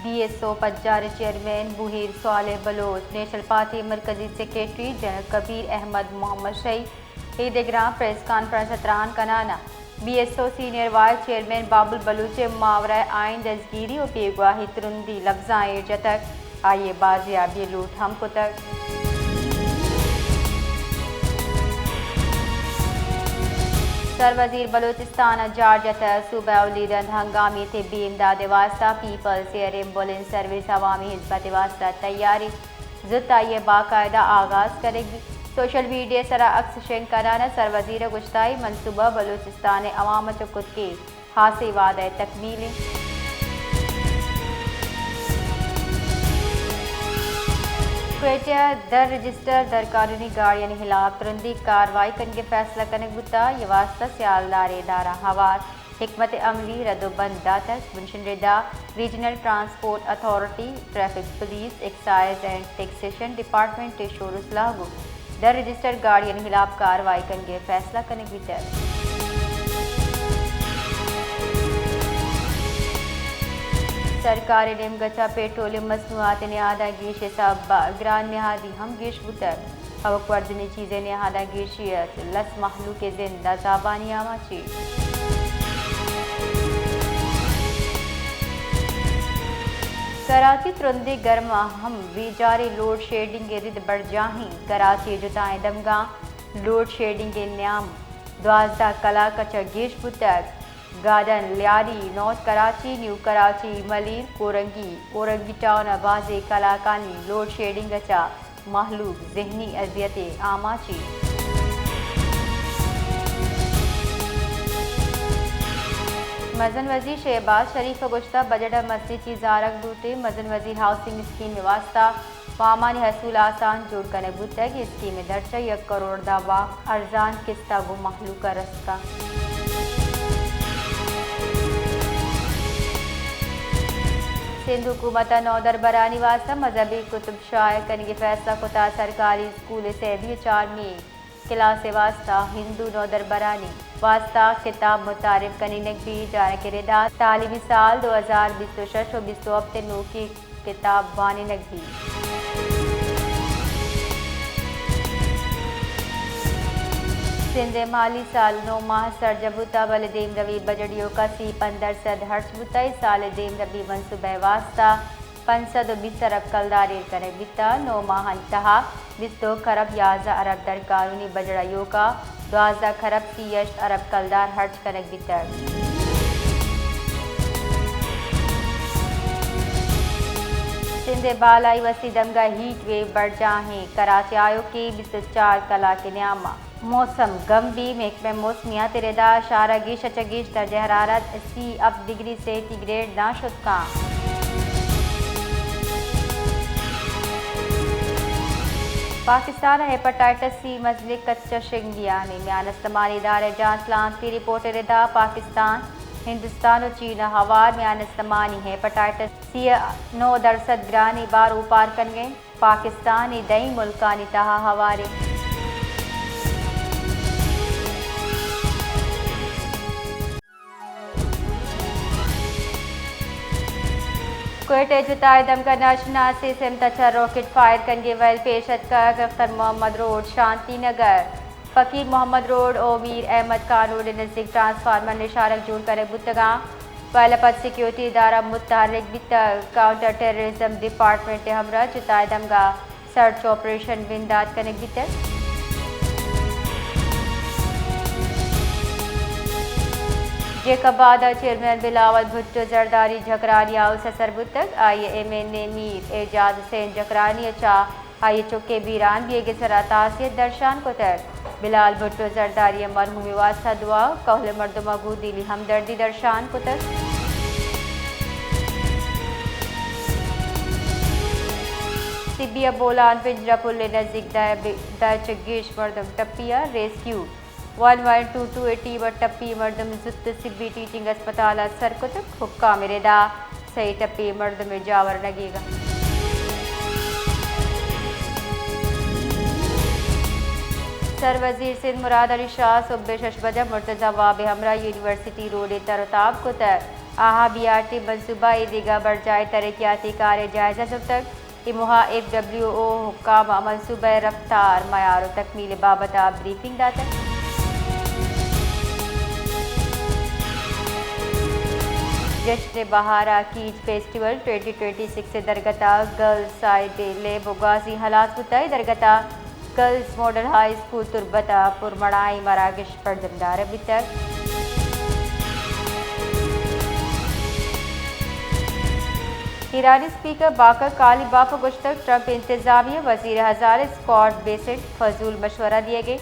B S O پجار ءِ چیئرمین بوہیر صالح بلوچ، نیشنل پارٹی ءِ مرکزی سیکرٹری جنرل کبیر احمد محمد شہی، اے دگراں پریس کانفرنس ءَ تران کنان ءَ B S O senior vice chairman بابل بلوچ ءِ ماورا ءَ آئین دزگیری ءُ بیگواہی ترندی لبزاں ایر جتگ، آئی ءِ بازیابی ءِ لوٹ ہم کتگ۔ سروزیر بلوچستان ءَ جار جتگ، صوبہ ءَ ولی رند ہنگامی طبی امداد ءِ واستہ پیپلز ایئر ایمبولینس سروس عوامی ہزمت ءِ واستہ تیاری۔ زوت آئی ءِ باقاعدہ آغاز کنگ بیت۔ سوشل میڈیا ءِ سرا عکس شنگ کنان ءَ سروزیر ءَ گوشتگ، اے منصوبہ بلوچستان ءِ عوام ءَ چہ کتگیں ہاسیں وعدہ ءِ تکمیل انت۔ کوئٹہ ءَ در رجسٹر در قانونی گاڑیانی ہلاپ ترندی کاروائی کنگ ءِ فیصلہ کنگ بوتگ، اے واستہ سیالدار ءِ ادارہ ہوار حکمت عملی رد ءُ بند داتگ۔ بنشین ردا regional transport authority, traffic police, excise and taxation department ءِ شور ءُ سلاہ گوں در رجسٹر گاڑیانی ہلاپ کاروائی کنگ ءِ فیصلہ کنگ بیتگ۔ سرکار ءِ نیمگ ءَ چہ پیٹرول ءِ مصنوعات ءِ نہاداں گیش ءِ سبب ءَ گران نہادی ہم گیش بوتگ۔ ہوک وردنی چیزے نہاداں گیشی ات، لس مہلوک ءِ زند ءَ زابانی آماچی۔ کراچی ترندیں گرم ءَ ہم بیجاریں لوڈ شیڈنگ ءِ رد برجاہیں۔ کراچی ءِ جتائیں دمگاں لوڈ شیڈنگ ءِ نیام دوازدہ کلاک ءَ چہ گیش بوتگ۔ گادن، لیاری، نارتھ کراچی، نیو کراچی، ملیر، کورنگی، اورنگی ٹاؤن ءَ بازیں کلاکانی لوڈ شیڈنگ ءَ چہ مہلوک ذہنی اذیت ءِ آماچ انت۔ مزن وزیر شہباز شریف ءَ گوشتگ، بجٹ ءَ مزنیں چیز آرگ لوٹیت، مزن وزیر ہاؤسنگ اسکیم ءِ واستہ وامانی حصول آسان جوڑ کنگ بوتگ، اے اسکیم ءِ درچہ یک کروڑ دہ واہ ارزان قسط ءَ گوں مہلوک ءَ رست کنت۔ سندھ حکومت ءَ نودربرانی واستہ مذہبی کتب شائع کنگ ءِ فیصلہ کتگ، سرکاری اسکول ءِ سیمی ءُ چارمی کلاس ءِ واستہ ہندو نودربرانی واستہ کتاب متعارف کنینگ بیت، جانکہ ردا تعلیمی سال دو ہزار بیست ءُ شش ءُ بیست ءُ ہپت ءِ نوکیں کتاب وانینگ بیت۔ سندھ ءِ مالی سال نو ماہ سرجم بوتگ، بلے دیمروی بجٹ ایوکا سی پنچ درسد ہرچ بوتگ، اے سال ءِ دیمروی منصوبہ ءِ واستہ پنچ سد ءُ بیست ارب کلدار ایر کنگ بیتگ۔ نو ماہانی تہا بیست ءُ دو کرب یازدہ ارب در قانونی بجٹ ءَ ایوکا دوازدہ کرب سی ہشت ارب کلدار ہرچ کنگ بیتگ۔ سندھ ءِ بالائی وسطی دمگ ءَ ہیٹ ویو برجاہ انت، کراچی ءَ آیوکیں بیست ءُ چار کلاک ءِ نیام ءَ موسم گم بیت، محکمہ موسمیات ءِ ردا شہر ءَ گیش ءَ چہ گیش درجہ حرارت سی ہپت ڈگری سینٹی گریڈ داں شت کنت۔ پاکستان ءَ ہیپاٹائٹس سی مزنیں کچ ءَ شنگ بیان انت، میان استمانی ادارہ جان سلامتی ءِ رپورٹ ءِ ردا پاکستان، ہندوستان ءُ چین ءَ ہوار میان استمانی ہیپاٹائٹس سی ءِ نو درسد گرانیں بار اوپار کنگ ءَ انت۔ پاکستان اے دہیں ملکانی تہا ہوار انت۔ کوئٹہ ءِ جتائیں دمگ ءَ ناشناسیں سمت ءَ چہ راکٹ فائر کنگ ءِ ویل پیش اتکگ، اختر محمد روڈ، شانتی نگر، فقیر محمد روڈ ءُ میر احمد خان روڈ ءِ نزیک ٹرانسفارمر نشانگ جوڑ کنگ بوتگ انت۔ ویل ءَ پد سیکیورٹی ادارہ متحرک بیتگ، کاؤنٹر ٹیررزم ڈیپارٹمنٹ ءِ ہمراہ جتائیں دمگ ءَ سرچ آپریشن بندات کنگ بیتگ۔ جیکب آباد ءِ چیئرمین بلاول بھٹو زرداری جھکرانی ہاؤس ءَ سر بوتگ، آئی ءَ ایم این اے میر اعجاز حسین جھکرانی ءَ چہ آئی ءِ چک ءِ بیران بیگ ءِ سرا تاسیت درشان کتگ۔ بلال بھٹو زرداری ءِ مرحوم ءِ واستہ دعا، کہول ءِ مردماں گوں دلی ہمدردی درشان کتگ۔ سبی ءِ بولان پنجرہ پل ءِ نزیک دہ بے-، دہ چہ گیش مردم ٹپی ءَ، rescue one one two two ءِ ٹیم ءَ ٹپی مردم زوت سبی ٹیچنگ اسپتال ءَ سر کتگ۔ حکام ءِ ردا سئے ٹپی مردم ءِ جاور نگیگ ءَ۔ سر وزیر سندھ مراد علی شاہ سہب ءِ شش بجہ مرتضی وہاب ءِ ہمراہ یونیورسٹی روڈ ءَ تر ءُ تاب کتگ۔ آہاں بی آر ٹی منصوبہ ء دیگہ برجاہیں ترقیاتی کار ء جائزہ زرتگ۔ اے موہ ء ایف ڈبلیو او ء حکام ء منصوبہ ء رفتار، معیار ء تکمیل ء بابت ء بریفنگ داتگ۔ جشن بہار ء catch festival twenty twenty six ء درگت ء گرلز سائیڈ ء لیب ء گوازی ہلاس بوتگ۔ اے درگت ء گرلز ماڈل ہائی اسکول تربت ء پرمڑاہیں مراگش پرجمدار بیتگ۔ ایرانی اسپیکر باقر قالیباف ء گوشتگ، ٹرمپ انتظامیہ ء وزیر خزانہ اسکاٹ بیسنٹ فضول مشورہ دیگ ء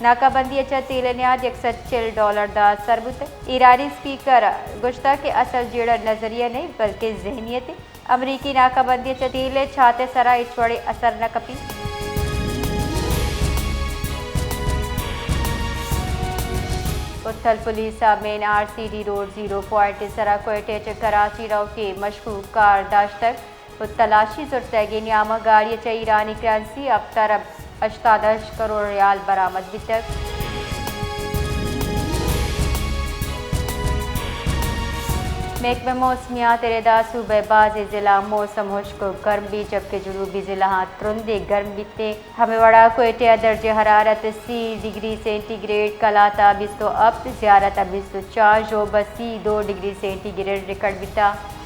ناکہ بندی ء چہ تیل ء نیاد یک سد چل ڈالر داں سر بوتگ۔ ایرانی اسپیکر ء گوشتگ کہ اصل جیڑہ نظریہ نہ انت بلکیں ذہنیت انت۔ امریکی ناکہ بندی ء چہ تیل ء چات ء سرا ہچ وڑیں اثر نہ کپیت۔ اتھل پولیس ء main R C D road zero point ء سرا کوئٹہ ء چہ کراچی روکیں مشکوک کار داشتگ ء تلاشی زرتگ۔ اے نیام ء گاڑی ء چہ ایرانی کرنسی ہپت ارب ہشتاد ہشت کروڑ ریال برآمد بیتگ۔ محکمہ موسمیات ء ردا صوبہ ء بازیں ضلع موسم ہشک ء گرم بیت، جبکہ جنوبی ضلعاں ترندیں گرم بیت۔ ہمے وڑا کوئٹہ ء درجہ حرارت سی ڈگری سینٹی گریڈ، کلات ء بیست ء ہپت، زیارت ء بیست ء چار، ژوب ء سی دو ڈگری سینٹی گریڈ ریکارڈ بیتگ۔